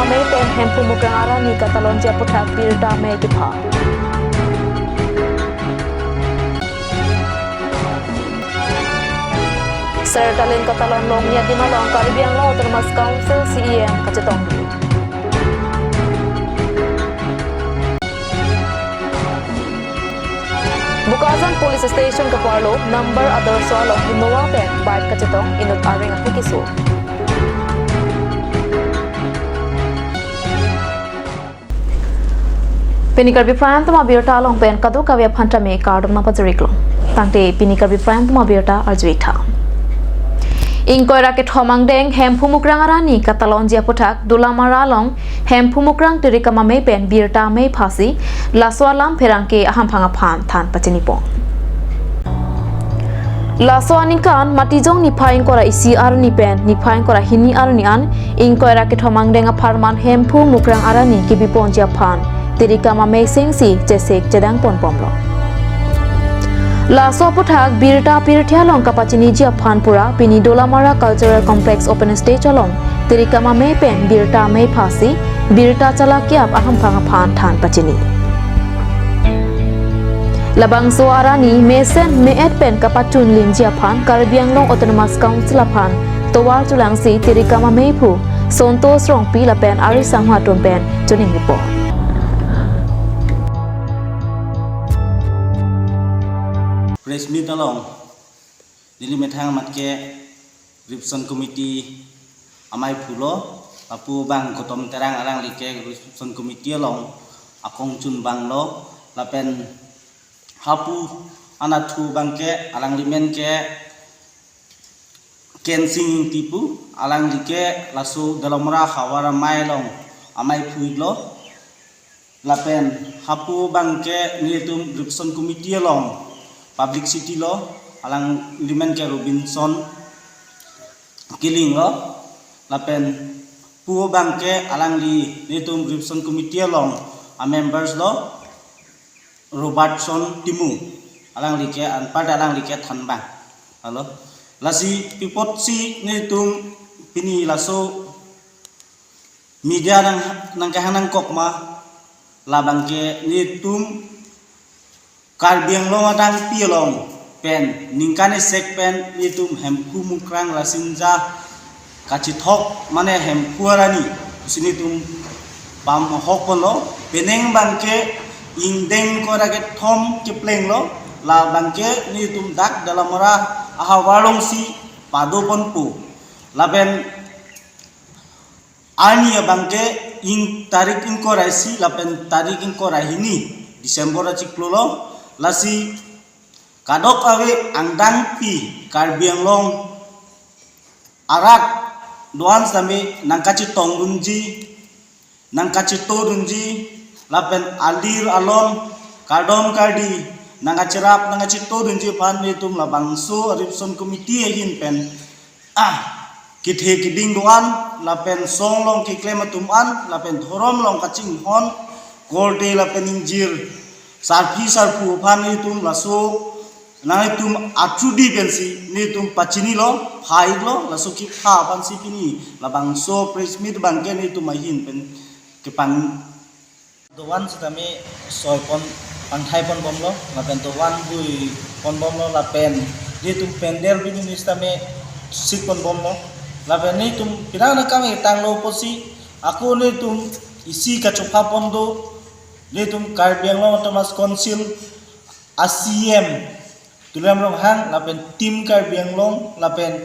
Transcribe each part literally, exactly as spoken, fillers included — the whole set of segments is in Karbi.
Amei pen Hemphu Mukrang arani katalonji aputhak birta amei kepha. Ser Talin katalon longji adim along Karbi Anglong Autonomous Council C E M kachetong. Bokajan Police Station kaparlo number ador so along Innova pen bike kachetong inut areng aphek keso. Pini Karbi Prime Time abirta along pen kadokave aphan tame kardom nangpajir-iklo. Tangte pini Karbi Prime Time abirta arju-ik tha. Ingkoi ra kethom angdeng Hemphu Mukrang arani katalonji aputhak Dolamara along Hemphu Mukrang Tirikam Amei pen birta amei phasi, laso alam pherangke ahemphang aphan than pachinipon. Laso aningkan Matijong niphai ingkoi ra isi arni pen niphai ingkoi ra hini arni an ingkoi ra kethom angdeng apharman Hemphu Mukrang arani kebiponji aphan Tirikam Amei sengsi chesek chedang ponbomlo. Laso aputhak birta pirthe along kapachiniji aphan pura pini Dolamara Cultural Complex open stage along Tirikam Amei pen birta amei phasi birta chala ke-ap ahemphang aphan than pachini. Labangso arani mesen me-et pen kapachunlimji aphan Karbi Anglong Autonomous Council aphan tovar chelangsi Tirikam Amei phu Santosh Rongpi lapen ari sangho atum pen choningri pon. Press meet along neli methang amat ke Reception Committee amei phulo, lapu abang Gautam Terang, alangli ke Reception Committee along akongchun abanglo, lapen hapu anatthu abang ke alangli men ke Kensing Ingti pu, alangli ke laso Dolamara Havar Amei along amei phu-iklo. Lapen hapu abang ke nelitum Reception Committee along publicity lo, alangli men ke Robinson Killing lo. Lapen pu abang ke alangli nelitum Reception Committee along a members lo, Robertson Timung. Alangli ke anparta alangli ke thanbang. Halo. Lasi pi apotsi nelitum pini laso media nang, nangkehang nangkok ma, labang ke nelitum Karbi Anglong adang pi along pen ningkan isek pen nelitum Hemphu Mukrang Rasinja kachethok mane Hemphu arani pusi nelitum pamahok ponlo, penang abang ke ingdeng ingkoi ra kethom keplenglo, labang ke nelitum dak Dolamara ahavar alongsi pado ponpo. Lapen arni abang ke ing tarik ingkoi ra isi lapen tarik ingkoi ra hini December achiklo lo, lasi kadokave angdengpi Karbi Anglong arat do-an sitame nangkachetongdunji, nangkachetodunji, lapen alir alon, kardom kardi nangkacherap nangkachetodunji aphan nelitum labangso Reception Committee ahin pen ah, kethe keding do-an, lapen song along keklem atum an, lapen dhorom along kachinghon korte lapen ingjir sarpi sarpo aphan nelitum laso nanglitum atrudi pensi nelitum pachinilo, pha-iklo, laso kepha aphansi pini labangso press meet abang ke nelitum ahin pen kepang do-an sitame soi pon, pangthai ponbomlo, lapen do-an bui ponbomlo, lapen nelitum pandal bini sitame sik ponbomlo, lapen nelitum penang nangkam tanglo pusi ako nelitum isi kachopha pon do, nelitum Karbi Anglong Autonomous Council a C E M Tuliram Ronghang, lapen Team Karbi Anglong, lapen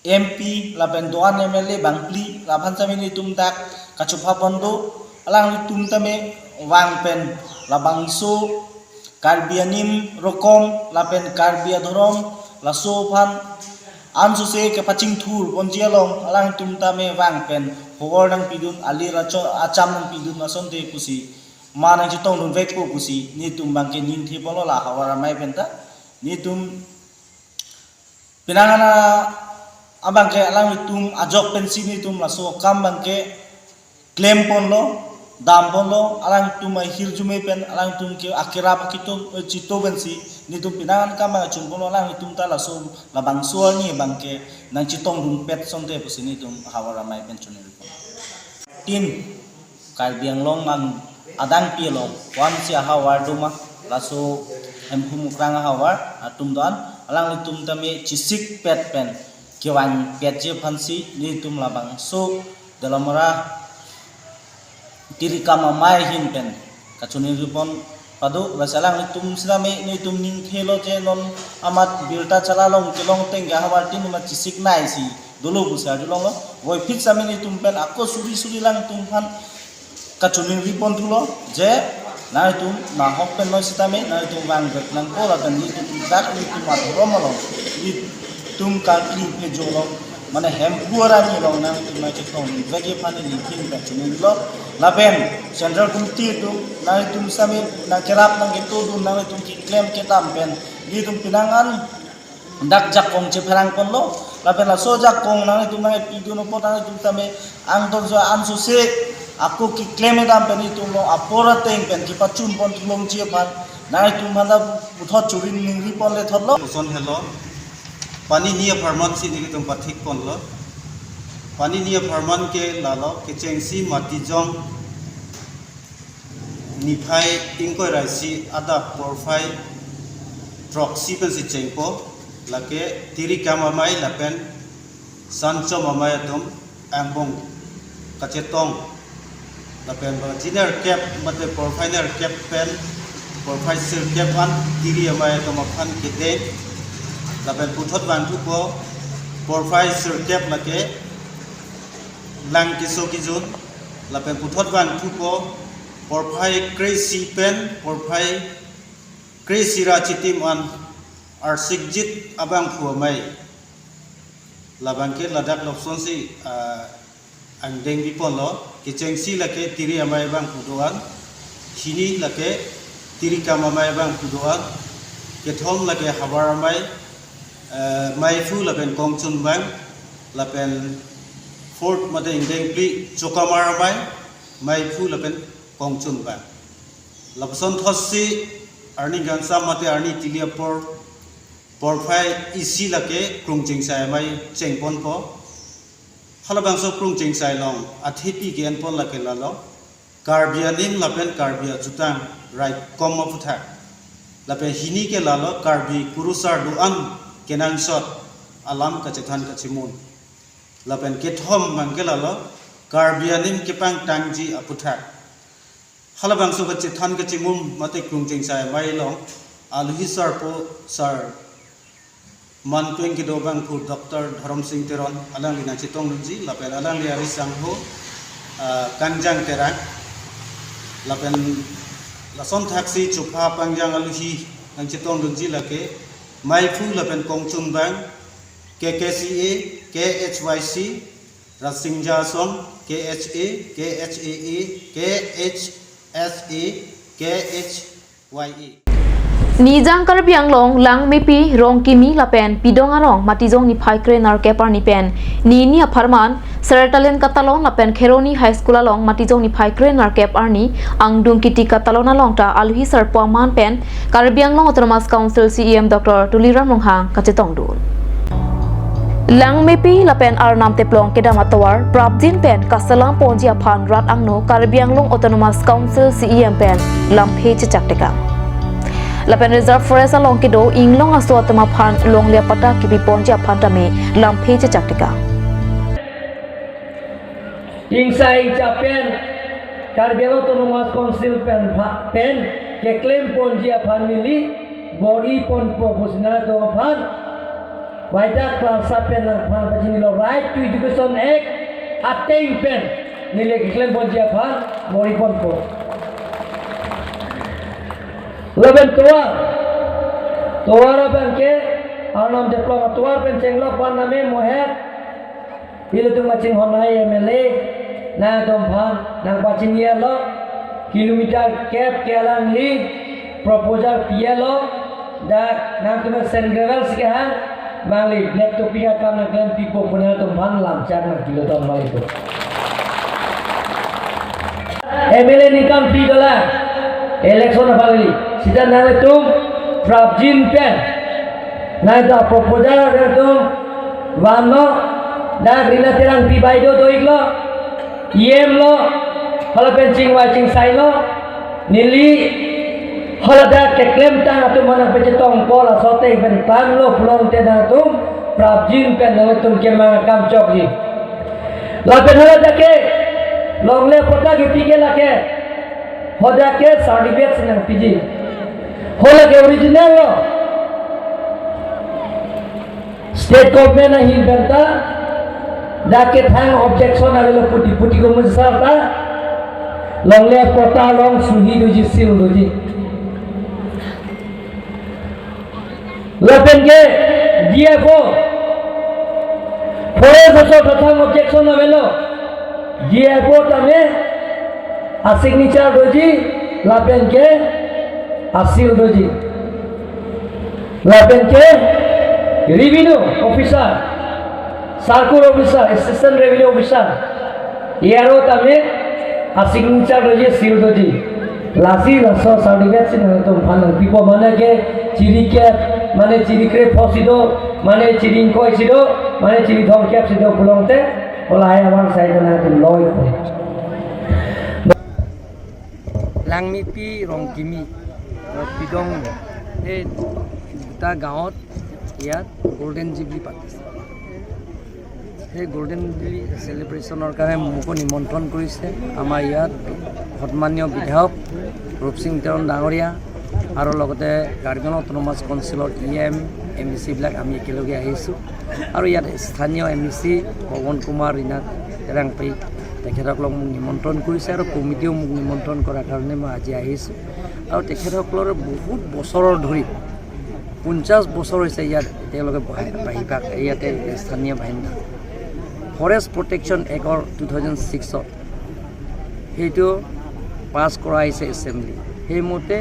M P lapen do-an M L A bangphli, laphan sitame nelitum dak kachopha pon do, alanglitum tame vang pen labangso Karbi anim rokom lapen Karbi adhorom laso aphan ansose kepachingthur ponji along alangtum tame vang pen hor nangpidun, alir acho-, acham nangpidun asonte pusi, ma nangchetongdun vekpo pusi nelitum abang ke ningthe ponlo la Havar Amei pen ta. Nelitum penang ana abang ke alanglitum ajok pensi nelitum laso akam abang ke klem ponlo, dam ponlo, alangtum ahirjume pen alangtum ke akerap akito, eh, chito pensi nelitum penang ana akam abang chun ponlo, alanglitum ta laso labangso arni abang ke nangchetongdunpet asonte pusi nelitum Havar Amei pen choningri pon. tin Karbi Anglong ang adang pi along, wan si ahavar doma, laso Hemphu Mukrang ahavar atum do-an, alanglitum tame chesik pet pen kevang petji aphansi nelitum labangso Dolamara Tirikam Amei ahin pen kachiningri pon pado, laso alanglitum sitame nelitum ning thelo je non amat birta chala along kelong ateng ke ahavar tin amat chesik nei si dolo pusi arjulonglo. Voiphit sitame nelitum pen ako suri suri alangtum aphan kachiningri pon thulo je nanglitum nahok pen noi sitame nanglitum vangvek nangpo, lapen nelitum dak nelitum adhorom along nelitum kangkli phejo along mane Hemphu arni along nanglitum nangchetongvekji aphan neli ahin pen chiningrilo. Lapen Central Committee atum nanglitum sitame nangkerap nangketodun, nanglitum keklem kedam pen nelitum penang an dak jakong chepherang ponlo. Lapen laso jakong nanglitum nangpidun apot nanglitum tame angdor jo ansose ako keklem kedam pen nelitum along apor ateng pen kepachun pon thulongji aphan nanglitum aphan ta puthot churin ningri ponle thotlo. Koson helo. Pani ni apharman si nelitum pathik ponlo. Pani ni apharman ke lalo, kechengsi Matijong niphai ingkoi ra isi adap porphai throksi pensi chengpo, lake Tirikam Amei lapen Sanchom Amei atum angbong kachetong. Lapen baji nerkep mate porphai nerkep pen porphai sirkep an Tiri Amei atum aphan kedeng. Lapen puthot vangthupo porphai sirkep lake Langkeso Kijun. Lapen puthot vangthupo porphai kre-isi pen porphai kre-isi ra chitim an Arsikjit abangphu amei. Labang ke ladak lopson si, ah, angdeng biponlo, kechengsi lake Tiri Amei abangphu do-an, hini lake Tirikam Amei abangphu do-an, kethom lake Havar Amei, eh, Meiphu lapen Kongchunbang, lapen fourth mate ingdeng phli Chokamar Amei, Meiphu lapen Kongchunbang. Lapuson thotsi arni kangsam mate arni tili apor porphai isi lake Krungchengsai Amei chengponpo. Halabangso Krungchengsai along athepi ke-enpon lake lalo, Karbi anim lapen Karbi ajutang raikom aphuthak. Lapen hini ke lalo Karbi kurusar do-an kenangsot alam kachethan kachemun. Lapen kethom abang ke lalo Karbi anim kepangtangji aphuthak. Halabangso kachethan kachemum mate Krungchengsai Amei along aluhi sarpo sar manpeng kedo abangphu Doctor Dhorom Sing Teron alangli nangchetongdunji, lapen alangli ari sangho, ah, Kangjang Terang, lapen lason thaksi chopha pangjang aluhi nangchetongdunji lake Meiphu lapen Kongchunbang, K K C A, K H Y C, Rasinja Asong, K H A, K H A A, K H S A, K H Y A. Nijang Karbi Anglong Langmepi, Rongkimi lapen Pidong arong Matijong niphai krenerkep arni pen nini apharman Sir Talent Katalon lapen Kheroni High School along Matijong niphai krenerkep arni angdung kiti katalon along ta aluhi sarpo aman pen Karbi Anglong Autonomous Council C E M Doctor Tuliram Ronghang kachetongdun. Langmepi lapen Arnam Teplong kedam atovar prapjin pen kaselam ponji aphan rat angno Karbi Anglong Autonomous Council C E M pen lamthe chechak tekang. Lapen Reserve Forest along kedo inglong aso atum aphan longle apatta kepi ponji aphan tame lamthe chechak tekang. Ingsa ingcha pen Karbi Anglong Autonomous Council pen pha-, pen keklem ponji aphan neli bor-i ponpo pusi nangtum aphan baita klarsa pen nangphan pachinilo, Right to Education Act ateng pen neli keklem ponji aphan bor-i ponpo. Lapen tovar, tovar abang ke Arnam Teplong atovar pen chenglok aphan name mohet. Ilitum kachinghon ai M L A nangtum aphan nangpachini-etlo, kilometer kep ke alangli proposal pi-etlo, dak nangtum sand gravel si kehang, bangli black topping akam nangklem pipo pu nangtum aphan lamchak nangpilo ton bangli pu. M L A ningkan phli dolang, election aphan kali. Sita nangtum prapjin pen nangta proposal nangtum vanlo, dak Rina Terangpi bai do do-iklo. E M lo, hala pen chingvai chingsai lo, neli hala dak keklemtang atum nangpachetongpo, laso ateng pen tanglo pulote nangtum prapjin pen nangtum kemang akam chokji. Lapen hala dak ke longle patta kipi ke lake, hadak ke certificate si nangpiji. Hala ke original lo. State government ahin pen ta dak kethang objection avelo puti puti komun sar ta longle patta along suhi doji, seal doji. Lapen ke D F O, forest asor kethang objection avelo, D F O tame a signature doji, lapen ke a seal doji. Lapen ke revenue officer, circle officer, assistant revenue officer, aro tame a signature doji, seal doji. Lasi laso certificate si nangtum aphan nangpipo, mane ke chiri kep, mane chiri krepho si do, mane chiri ingkoi si do, mane chiri thomkep si do pulote, hala hai avan sai nangtum loipo. Langmepi Rongkimi, আহ, পিদং, এই দুটা গাঁৱত ইয়াত golden jubilee পাতিছে। সেই golden jubilee চেলিব্ৰেশ্যনৰ কাৰণে মোকো নিমন্ত্ৰণ কৰিছে আমাৰ ইয়াত সন্মানীয় বিধায়ক ৰূপসিং তেৰণ ডাঙৰীয়া আৰু লগতে কাৰ্বি আংলং অট'নমাছ কাউন্সিলৰ ই এম, এম ই চিবিলাক আমি একেলগে আহিছোঁ। আৰু ইয়াত স্থানীয় এম ই চি পৱন কুমাৰ ৰিণা তেৰাংপী, তেখেতসকলক মোক নিমন্ত্ৰণ কৰিছে আৰু কমিটিয়েও মোক নিমন্ত্ৰণ কৰাৰ কাৰণে মই আজি আহিছোঁ। আৰু তেখেতসকলৰ বহুত বছৰৰ ধৰি, পঞ্চাছ বছৰ হৈছে ইয়াত তেওঁলোকে বহাই, বাহিপাক ইয়াতে স্থানীয় বাসিন্দা। ফৰেষ্ট প্ৰটেকশ্যন এক্টৰ টু থাউজেণ্ড ছিক্সত সেইটো পাছ কৰা হৈছে এছেম্বলি। সেইমতে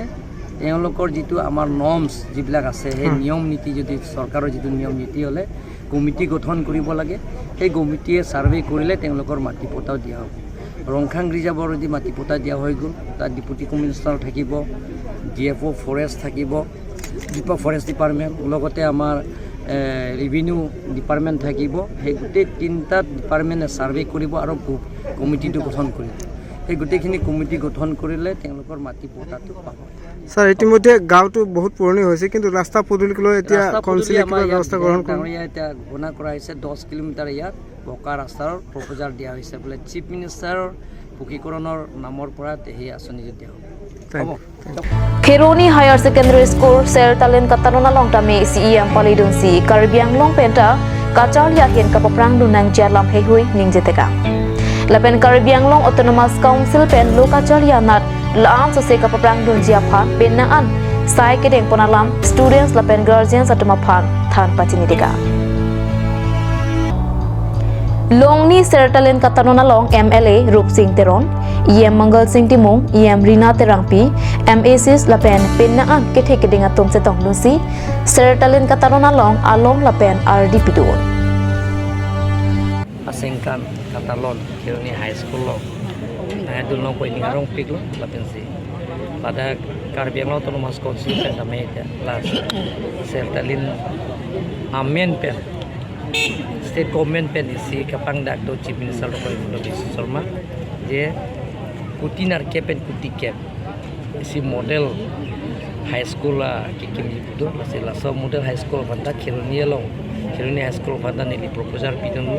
তেওঁলোকৰ যিটো আমাৰ নৰ্মছ যিবিলাক আছে, সেই হম। নিয়ম নীতি যদি চৰকাৰৰ যিটো নিয়ম নীতি হ'লে কমিটি গঠন কৰিব লাগে। সেই কমিটিয়ে ছাৰ্ভে কৰিলে তেওঁলোকৰ মাটি পট্টাও দিয়া হ'ব। ৰংখাং ৰিজাৰ্ভৰ যদি মাটি পট্টা দিয়া হৈ গ'ল, তাত ডেপুটি কমিশ্যনাৰ থাকিব, ডি এফ অ' ফৰেষ্ট থাকিব, ডিপা ফৰেষ্ট ডিপাৰ্টমেণ্ট, লগতে আমাৰ, এ, ৰেভিনিউ ডিপাৰ্টমেণ্ট থাকিব। সেই গোটেই তিনিটা ডিপাৰ্টমেণ্টে ছাৰ্ভে কৰিব আৰু ক-, কমিটিটো গঠন কৰিব। সেই গোটেইখিনি কমিটি গঠন কৰিলে তেওঁলোকৰ মাটি পট্টাটো পাব। ছাৰ, ইতিমধ্যে গাঁওটো বহুত পুৰণি হৈছে, কিন্তু ৰাস্তা পদূলিক লৈ এতিয়া ৰাস্তা পদূলি কাউন্সিলে আমাৰ কিবা ইয়াত ব্যৱস্থা গ্ৰহণ কৰে? ডাঙৰীয়া এতিয়া ঘোষণা কৰা হৈছে, দহ কিলোমিটাৰ ইয়াত পকা ৰাস্তাৰ প্ৰপ'জাল দিয়া হৈছে বোলে, চিফ মিনিষ্টাৰৰ পকীকৰণৰ নামৰ পৰা সেই আঁচনি দিয়া হ'ব। Thank you। হ'ব। Thank you। Kheroni Higher Secondary School, Sertalin Kataron along tame C E M palidunsi Karbi Anglong pen ta kacharli ahin kapaprang dun nangji alam heihui ningjetekang. Lapen Karbi Anglong Autonomous Council pen lo kacharli anat la-an sose kapaprang dunji aphan penang an sai kedengpon alam students lapen guardians atum aphan than pachinideka. Longni Sertalin Kataron along M L A Rupsing Teron, E M Mangal Sing Timung, E M Rina Terangpi, M A Cs lapen penang an kethe keding atum chetong dunsi Sertalin Kataron along alom lapen ardi pidun. Asengkan Katalon, Kheroni High School lo. Nangdunlongpo, ining arongpiklo, lapensi pada Karbi Anglong Autonomous Council pen tame ta last Sertalin amen pen, state government pen isi kapangdak do Chief Minister Doctor Himanta Biswa Sarma, je kuti nerkep pen kuti kep isi model high school, ah, kekimji pu do, lasi laso model high school aphan ta Kheroni along, Kheroni High School aphan ta neli proposal pidunlo,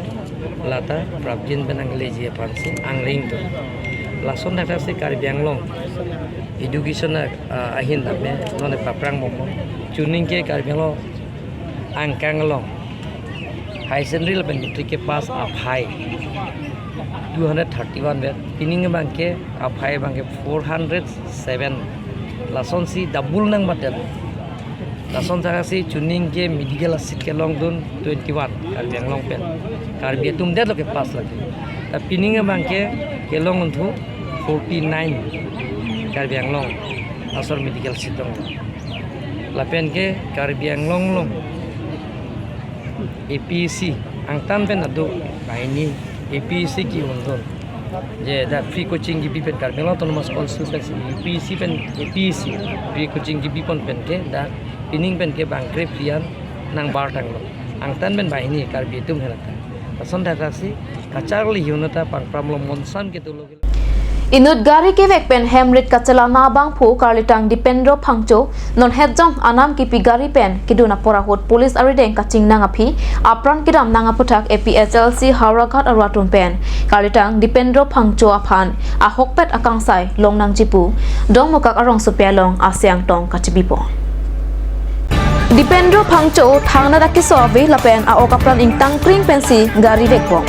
lata prapjin pen angleji aphansi angring do. Lason thakthak si Karbi Anglong education a, ah, ahin tame non paprang bomlo. Chuning ke Karbi Anglong angkang along higher secondary lapen matric ke pass aphai two hundred thirty-one vet, pining abangke aphai abangke four hundred seven. Lasonsi double nangbadet. Lason thakthak si chuning ke medical a seat kelongdun twenty-one Karbi Anglong pen. Karbi atum detlo ke pass lagi. Ta pining abangke kelong unthu forty-nine Karbi Anglong asor medical seat dong. Lapen ke Karbi Anglong along A P E C angtan pen ado banghini A P E C ke-undun. Je dak free coaching kebi pen Karbi Anglong Autonomous Council pen si A P E C pen, A P E C free coaching kebipon pen ke dak pining pen ke bang krephi an nangbar tanglo. Angtan pen banghini Karbi atum hela ta. Lason thakthaksi kacharli unit ta pangpramlo, monsam kedo lo. Inut gari kevek pen hem rit kachelana abangphu karlitang Dipendro Phangcho, non hetjong anam kipi gari pen kedun apor ahut police arideng kachingnang aphi apran kedam nang aputhak A P H L C Howraghat arlo atum pen karlitang Dipendro Phangcho aphan ahokpet akangsai longnangji pu Dongmukak arongsopi along asiang tong kachibipo. Dipendro Phangcho thangnadak keso ave lapen a-ok apran ingtangkring pensi gari vekpo.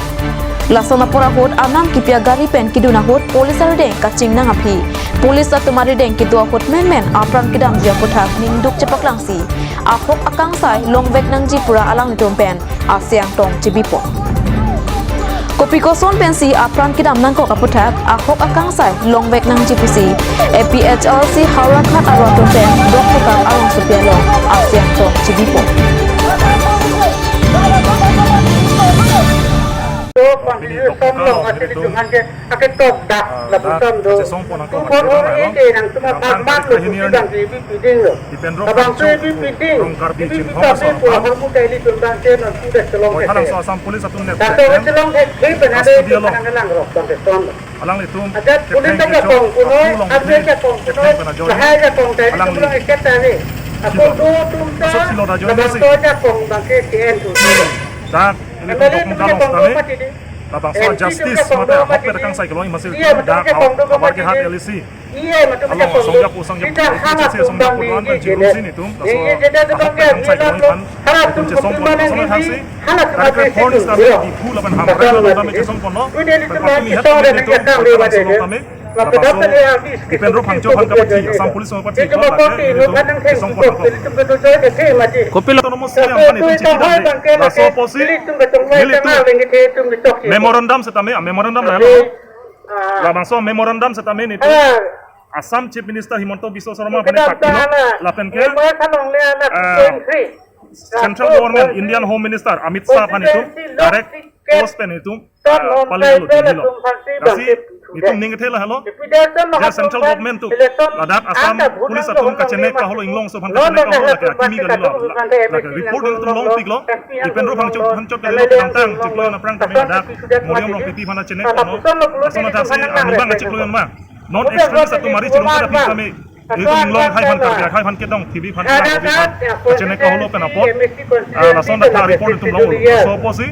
Lason apor ahut anam kipi agari pen kedun ahut police arideng kachingnang aphi police atum arideng kedo ahut menmen apran kedamji aputhak ningduk chepaklangsi ahok akangsai longvek nangji pura alanglitum pen asiang tong chibipo. Kopi koson pensi apran kedam nangkok aputhak ahok akangsai longvek nangji pusi A P H L C Howraghat arlo atum pen Dongmukak arongsopi along asiang tong chibipo. Aketok dak, ah, lapuson do. Kachesong pon angkong. Tupon aketok ori alo. Ete nangtum abang abang lo, hini arni bang ke ipi piding lo. Dipendro Phangcho ipi piding, rong Karbi ipi Chinthong piding ason lo, aphan. Hormu daily tum bang ke non sudah chelong. Oi, thalang so Assam Police atum net. Dato chelong ke ke penade custody along. Penang lang rok bang ke ton lo. Alanglitum ajat police ketheng kechok, jakong punoi, apu along arve kini jakong punoi, ketheng pena jor lahai jakong tadi alangli. Tum lo iket tadi. Ako do tum ta, asok silo da jor labang si. To jakong bang ke T N tu. Dak, ini M L A tum tum kong jakong kami. Pati di. Labangso M P justice tum jakong mate pati ahokpet di. Akangsai kelong imasi. Iya, tum betul dak jakong tum habar pati kehat di. L E C. Iya, betul along jakong asong tum. Japo sang japo, Kita hana L E C asong tum japo bang doan di pen juru jini. Si nitum. Iya, laso jeda ahokpet akangsai kelong iphan. Hana tum chesong pon, hana tum chesong pon, hana tum. Tarik pon isi tame di phu lapen Hamren lo tame chesong pon lo. Pun ini pen cuma kami kita ada yang datang lewat aja. Laso laso Dipendro Phangcho aphan kapathi, Assam Police aphan kapathi, lapen ini tum chesong pon lo. Kopi lo? Autonomous State aphan ini tum chiki dam de. Laso apotsi nelitum memorandum setame, ah, memorandum lahelo. Labangso memorandum setame nitum Assam Chief Minister Himanta Biswa Sarma aphan pathi lo, lapen ke, ah, Central Government, Indian Home Minister Amit Shah aphan itum direct post pen itum, ah, pale lo, dili lo. Lasi itum ning kethe lahelo. Je Central Government atum ladak Assam Police atum kachenek kaholo, inglong aso aphan kachenek kaholo, lake akimi kali lo, lake report itum longpik lo. Dipendro Phangcho, Phangcho kali lo, tangtang chiklo aphrang tame ladak Moriam Rongpipi aphan chenek kaholo. Lason thaksi anibang chiklo ma. Non extremist atum mari chilong kada phi kami. Itum inglong akhai aphan, Karbi akhai aphan kedong, T V aphan kedong, T V aphan kachenek kaholo pen apot. Ah, lason dak report itum long ulo. Laso apotsi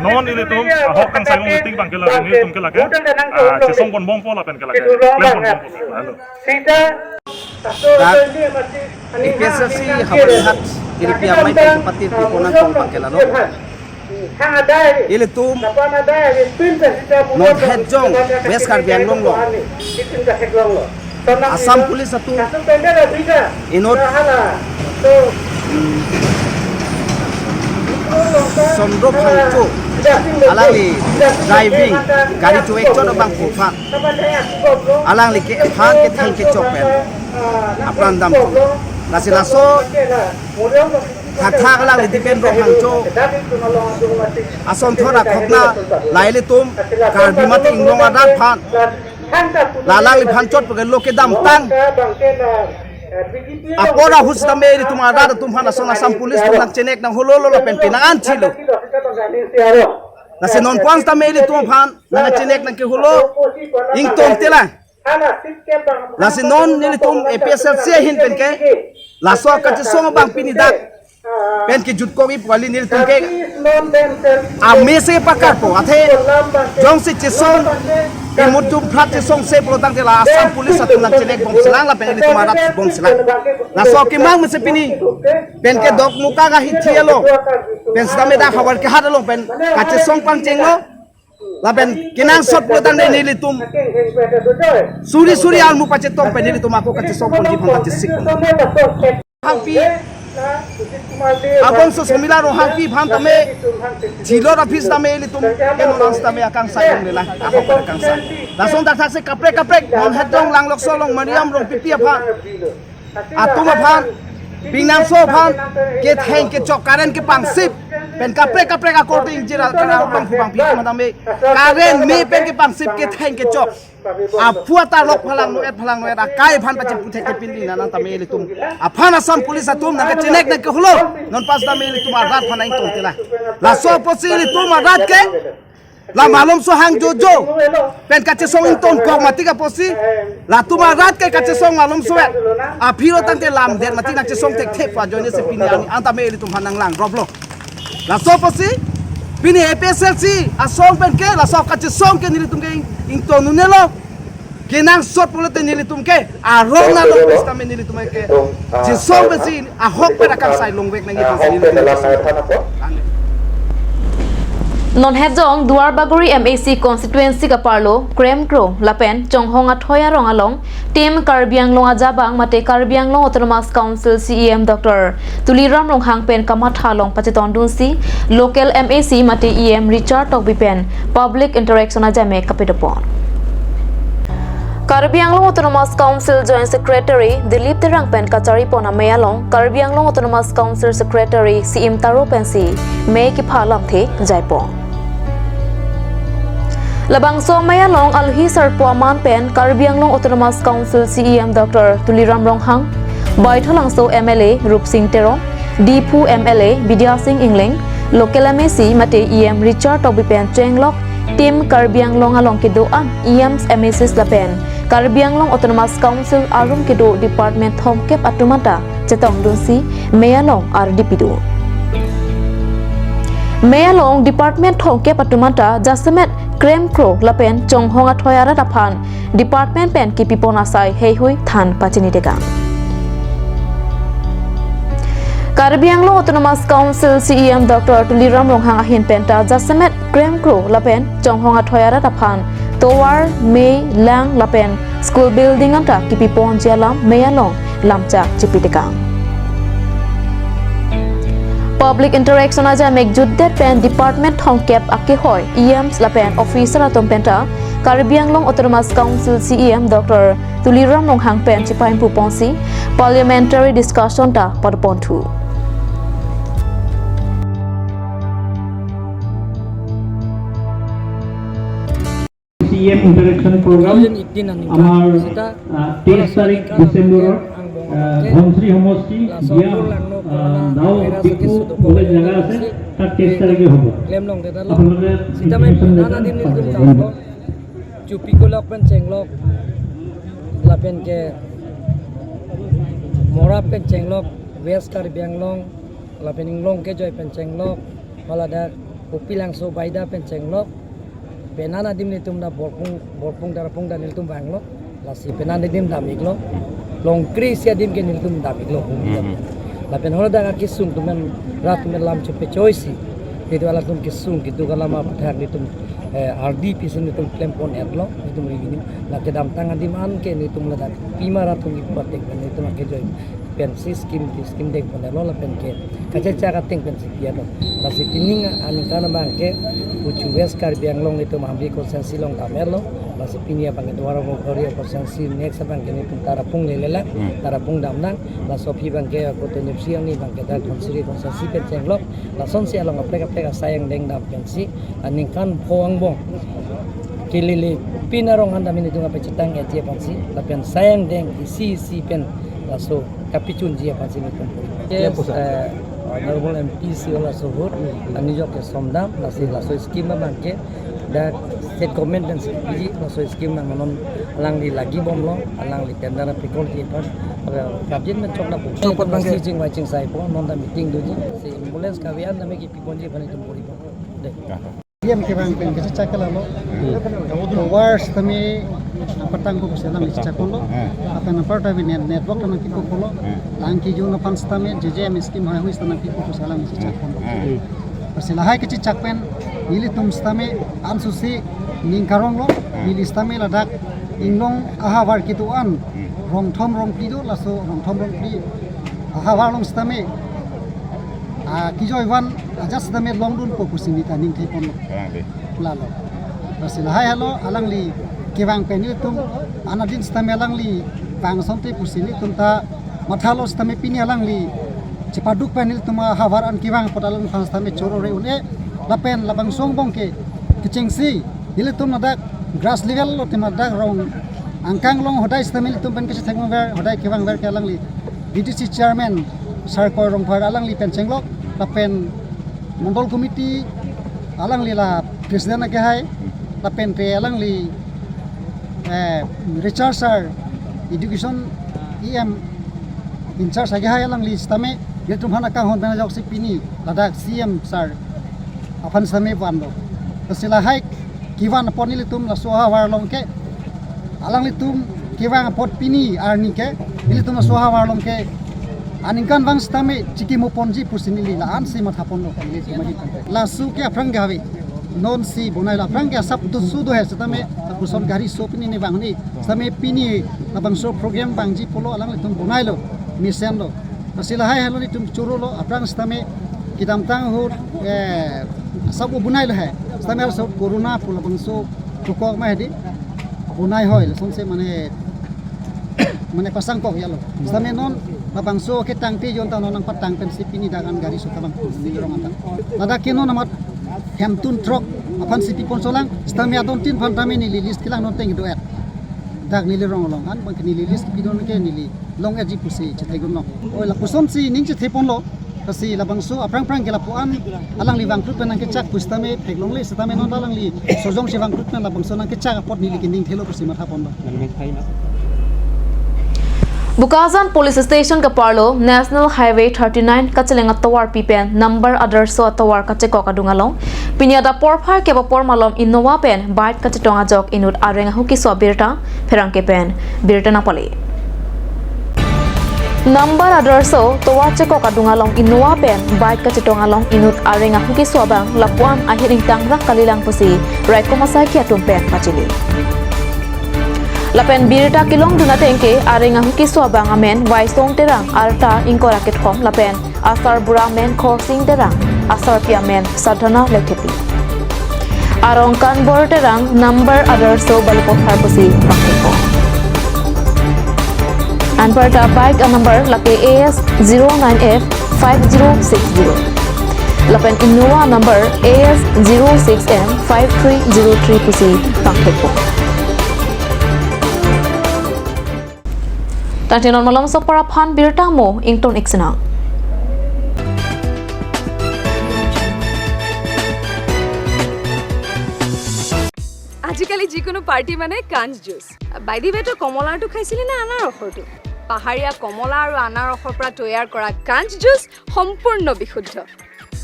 non ilitum ahok akangsai longletik abang ke la, nelitum ke lake, ah, chesong pon bompo lapen ke lake, klem pon bompo. Halo. Dak A P H L C Howraghat iri pi amei pen patir pi pon angkong abang ke lalo. Ilitum non hetjong West Karbi Anglong along Assam Police atum inut Chandra Phangcho alangli driving gari chowek chot abangphu aphan alangli ke aphan ketheng kechok pen apran dam. Lasi laso thakthak alangli Dipendro Phangcho asonthot akhokna, la ilitum Karbi mate inglong arat aphan, la alangliphan chot pake lo kedamtang apor ahut setame ilitum arat atum aphan ason Assam Police atum nangchenek nangholo lo lapen pinang an chilo. Lasi non pon setame ilitum aphan nangchenek nangkeholo, ingtong telang. Lasi non nelitum A P H L C ahin pen ke laso kachesong abang pini dak pen kejut kok-i pu kali, nelitum ke amese pakarpo, athe jongsi chesong, imut dum phrat chesongse pulotangte la Assam Police atum nangchenek bomselang lapen ilitum arat bomselang. Laso kemang mese pini pen ke Dongmukak ahithi along pen setame dak Howraghat along pen kachesong pangchenglo. Lapen kenangsot pulotangte nelitum suri suri armu pachetong pen nelitum ako kachesong ponji aphan kachesik. Hangpi, abangso Somila Ronghangpi aphan tame, Jilot aphi setame ilitum ke non setame akangsai longle lang, ako akangsai. Lason dak thaksi kaprek kaprek non hetjong Langlokso along Moriam Rongpipi aphan atum aphan, pinangso aphan ketheng kechok, current kepangsip, Pen kaprek kaprek akorte ingjir akan abang kubang pi madam me. Karen me pen kepangsip ketheng kechok. Aphuthak lok phalang no-et phalang no-et akai aphan pachipu thek kepin di nana tame ilitum. Aphan Assam Police atum nangkachenek nangkeholo. Non pas tame ilitum arat aphan nangtongtila. Laso apotsi ilitum arat ke la malomso hang jojo pen kachesong ingtonkok mati apotsi latum arat ke kachesong malomso-et. Aphi lo tangte lam det mati nangchesong thekthe pu ajoine si pini ani an tame ilitum aphan nanglang roplo. Laso apotsi pini A P S L C asong pen ke laso kachesong ke nelitum ke ing-, ingtonnunelo. Kenangsot pulote nelitum ke arong na long pes tame nelitum ke chesong pensi ahok pen akangsai longvek nangji pensi nelitum. Non het jong Duarbagori M A C constituency kaparlo Kremkro lapen Chonghong Athoi arong along Team Karbi Anglong ajabang mate Karbi Anglong Autonomous Council C E M Doctor Tuliram Ronghang pen kamatha along pachetongdunsi local M A C mate E M Richard Tokbi pen public interaction ajame kapidopon. Karbi Anglong Autonomous Council Joint Secretary Dilip Terang pen kacharipon amei along Karbi Anglong Autonomous Council Secretary Siim Taro pensi mei kepha lamthe jaipon. Labangso amei along alohi sarpo aman pen Karbi Anglong Autonomous Council C E M Doctor Tuliram Ronghang, Baithalangso M L A Rupsing Teron, Diphu M L A Bidya Sing Engleng, local M A C mate E M Richard Tokbi pen chenglok Team Karbi Anglong along kedo-an E Ms, M A Cs lapen Karbi Anglong Autonomous Council arum kedo department thomkep atum anta chetongdunsi mei along ardi pidun. Mei along department thomkep atum anta jasemet Kremkro lapen Chonghong Athoi arat aphan department pen kepipon asai heihui than pachinitekang. Karbi Anglong Autonomous Council C E M Doctor Tuliram Ronghang ahin penta jasemet Kremkro lapen Chonghong Athoi arat aphan tovar, mei, lang lapen school building anta kepiponji alam mei along lamchak chipitekang. Public interaction ajame jutdet pen department thomkep akehoi E Ms lapen officer atum penta Karbi Anglong Autonomous Council C E M Doctor Tuliram Ronghang pen chipaimphu ponsi parliamentary discussion ta padoponthu. C E M interaction programme আমাৰ, আহ, তেইছ তাৰিখ ডিচেম্বৰৰ, আহ, ধনশিৰি সমষ্টি বিয়া, আহ, ডাও ডিপু বুলি জেগা আছে, তাত তেইছ তাৰিখে হ'ব। আপোনালোকে ইনফৰমেশ্যন লেটাৰ পাব। Chupi kolok pen chenglok, lapen ke Mora pen chenglok, West Karbi Anglong, lapen inglong kejoi pen chenglok, hala dak Kopilangso Baida pen chenglok, penan adim nelitum dak Borpung, Borpung Darpung dak nelitum vanglo, lasi penan adim dam-iklo, Longkri isi adim ke nelitum dam-iklo. Mhm. Lapen hala dak akesung atum pen rat atum pen lam chepechoisi, nelitum halatum kesung keduk alam aputhak nelitum, eh, ardi pisi nelitum klempon-etlo, nelitum revenue, la kedamtang adim an ke nelitum ladak pima rat atum kipu ateng pen nelitum akejoi pensi scheme, scheme dengponlo lapen ke kachechak ateng pensi pi-etlo. Lasi pining aningkan abang ke kuchu West Karbi Anglong nelitum Hamri constituency along dam-etlo. Lasi pini abang ke Duarbagori constituency, next abang ke nelitum Tarapung lelelang, Hmm. Tarapung damnang. Laso aphi abang ke ako tenipsi angni abang ke dak Dhonsiri constituency pen chenglok. Lasonsi along kaprek kaprek asai angdeng dam pensi aningkan pho angbong kelele pin arong han dam nelitum kapachetang-etji aphansi, lapen sai angdeng isi isi pen laso kapichunji aphansi nelitum puri. Yes, eh, Honorable M P si ola suhut, ani jok ke somdam, lasi laso scheme abang ke dak state government pen si piji, laso scheme nang non alangli lagi bomlo, alangli tender apikol ji aphan, eh, kabjin pen chokna pun. Chokpot abang ke. Si chingvai chingsaipo, non ta meeting doji, si ambulance kave an dam kipiponji aphan nelitum puri po. Dei. Yang kevang pen kachechak ke lalo. Tovar sitame apatang ko kuselang chechakponlo. Hmm. Apatang apar ta bi net, network ta nangkiko polo. Hmm. Lang kejun aphan sitame J J M scheme haihui sitame nangkiko kuselang chechakponlo. Hmm. Lasi lahai kachechak pen nelitum sitame ansusi ning karonglo. Hmm. Neli sitame ladak inglong ahavar kedo-an. Hmm. Rongthom rongphli do, laso rongthom rongphli ahavar along sitame, ah, kejoi van ajat sitame longdunpo pusi neta ning thepon. Kalang dei. Lalo. Lasi lahai halo alangli kevang pen nelitum, anadin sitame alangli vang asonte pusi nelitum ta mathalo sitame pini alangli Chepaduk pen nelitum ahavar an kevang apot alangliphan sitame choro re un-e lapen labangso angbong ke kechengsi nelitum ladak grass level lo tema dak rong angkang along hodai sitame nelitum pen kechethek ver hodai kevang ver ke alangli B D C chairman Sarkoi Rongphar alangli pen chenglok lapen Mondol Committee alangli la president akehai lapen te alangli eh, Richard sir, education E M in charge akehai alangli sitame nelitum aphan akanghon pen ajoksi pini ladak C M sir aphan sitame vanlo. Lasi lahai kevan apot nelitum laso ahavar along ke alanglitum kevang apot pini arni ke nelitum laso ahavar along ke aningkanvang sitame chikimo ponji pusi neli la-ansi mathaponlo. Laso ke aphrang ke ave. Non si bonailo aphrang ke asap tu su do he sitame lapuson gari so pini ne vang ni. Sitame pini labangso program vangji pulo alanglitum bonailo, mesenlo. Lasi lahai helo nelitum chorolo aphrang sitame kedamtang ahut eh asap bonailo he. Sitame asap corona pu labangso pukok ma hedi bonai hoi lasonsi mane mane pasangkok ya lo. Sitame non labangso ketangte jon ta non nangpatang pensi pini dak an gari so tabang neli rong anta. Ladak ke non amat hemtun throk aphansi piponsolang sitame adon tin aphan tame neli list kelang non teng do-et. Dak neli rong along an bang ke neli list pidon ke neli long-etji pusi chethek dun lo. Oi lapusonsi ning chetheponlo. Lasi labangso aphrang aphrang ke lapu-an alangli vangkrut pen nangkechak pusitame theklongle sitame non alangli sojong si vangkrut pen labangso nangkechak apot neli ke ning thelo pusi mathaponlo. Bokajan Police Station kaparlo National Highway thirty-nine kacheleng atovarpi pen number adarso atovar kachekok adung along pini adap porphai kep apor malom Innova pen bike kachetong ajok inut areng ahu keso abirta pherangke pen birta nangpale. Number adarso tovar chekok adung along Innova pen bike kachetong along inut areng ahu keso abang lapu-an ahir ingtang rak kalilang pusi raikom asaikhi atum pen pachini. Lapen birta kelongdun ateng ke areng ahu keso abang amen Vaisong Terang, arta ingkoi ra kethom lapen asarbura amen Khorsing Terang, asarpi amen Sadhana Lekthepi. Arong Kanbor Terang, number adarso Balupothar pusi bangkethom. Anparta bike a-number lake A S zero nine F five zero six zero. Lapen Innova number A S zero six M five three zero three pusi bangkethom. Tangte non malom sopar aphan birta mo ington iksinang. আজিকালি যিকোনো পাৰ্টি মানে কাঞ্চ juice. By the ৱে, তই কমলাৰটো খাইছিলি নে আনাৰসৰটো? পাহাৰীয়া কমলা আৰু আনাৰসৰ পৰা তৈয়াৰ কৰা কাঞ্চ জুচ সম্পূৰ্ণ বিশুদ্ধ।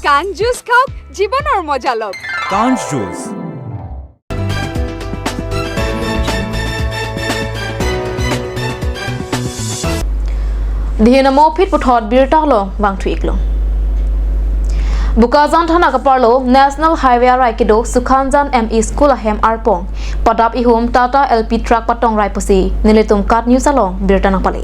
কাঞ্চ জুচ খাওক, জীৱনৰ মজা লওক। কাঞ্চ juice. Dihina mo phit puthot birta along vangthu iklo. Bokajan thana kaparlo National Highway arai kedo Sukhanjan M E School ahem arpong padap ihum Tata L P truck patong rai pusi nelitum KAT News along birta nangpale.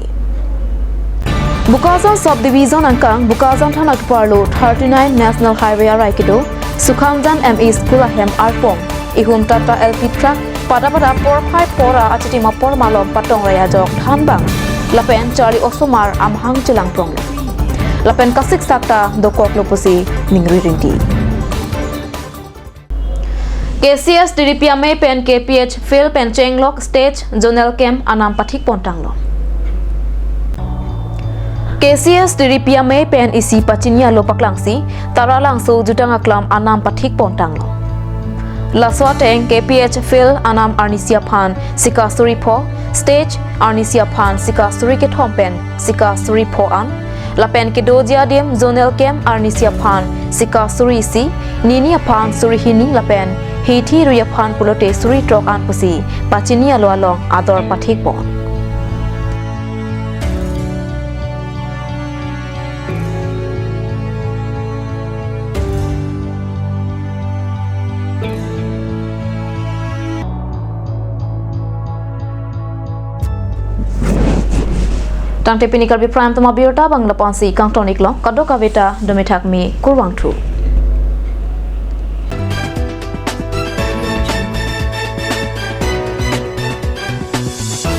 Bokajan Sub Division angkang Bokajan thana kaparlo thirty-nine National Highway arai kedo Sukhanjan M E School ahem arpong ihum Tata L P truck pada pada porphai pora achitim apor malom patong rai ajok thanbang lapen charli osomar amahang chelang prong lapen kasik sakta dokok lo pusi ningri rinti. K C S T D P amei pen K P H field pen chenglok stage zonal camp anam pathik pontanglo. K C S T D P amei pen isi pachini alo paklangsi Taralangso jutang aklam anam pathik pontanglo. Laso ateng K P H field anam arnisi aphan sika suri pho, stage arnisi aphan sika suri kethom pen sika suri pho an, lapen kedoji adim zonal camp arnisi aphan sika suri isi, nini aphan suri hini lapen hithi rui aphan pulote suri throk an pusi pachini alo along ador pathik pon. Tangte pini Karbi Prime Time abirta bang lapu-ansi kangton iklo, kadokave ta dome thak me kurvangthu.